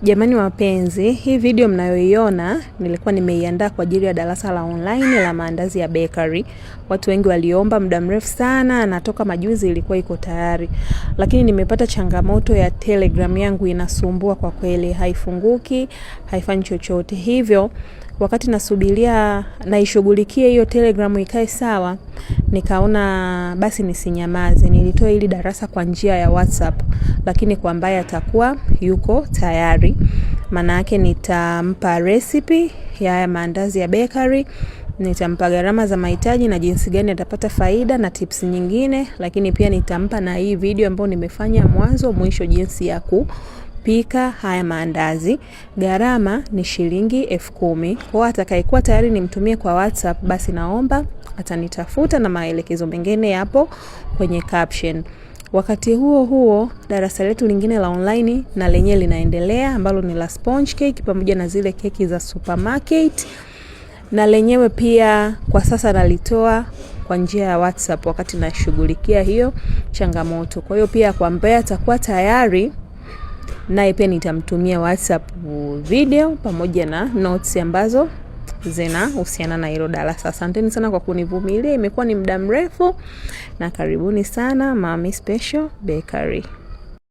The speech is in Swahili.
Jamani wapenzi, hii video mnayoiona nilikuwa nimeiandaa kwa ajili ya darasa la online la maandazi ya bakery. Watu wengi waliomba muda mrefu sana na toka majuzi ilikuwa iko tayari, lakini nimepata changamoto ya Telegram yangu inasumbua kwa kweli, haifunguki, haifanyi chochote. Hivyo wakati nasubiria naishughulikie hiyo Telegram ikae sawa, nikaona basi nisinyamaze, nilitoa hili darasa kwa njia ya WhatsApp, lakini kwa ambaye atakuwa yuko tayari, maana yake nitampa recipe ya haya maandazi ya bakery, nitampa gharama za mahitaji na jinsi gani atapata faida na tips nyingine, lakini pia nitampa na hii video ambayo nimefanya mwanzo mwisho jinsi ya kupika haya maandazi. Gharama ni shilingi 10,000. Kwa hiyo atakayekuwa tayari nimtumie kwa WhatsApp, basi naomba atanitafuta na maelekezo mengine yapo kwenye caption. Wakati huo huo, darasa letu lingine la online na lenyewe linaendelea ambalo ni la sponge cake pamoja na zile keki za supermarket, na lenyewe pia kwa sasa nalitoa kwa njia ya WhatsApp wakati nashughulikia hiyo changamoto. Kwa hiyo pia kwa ambaye atakuwa tayari naye pia nitamtumia WhatsApp video pamoja na notes ambazo zinahusiana na hilo darasa. Asanteni sana kwa kunivumilia, imekuwa ni muda mrefu, na karibuni sana Mami Special Bakery.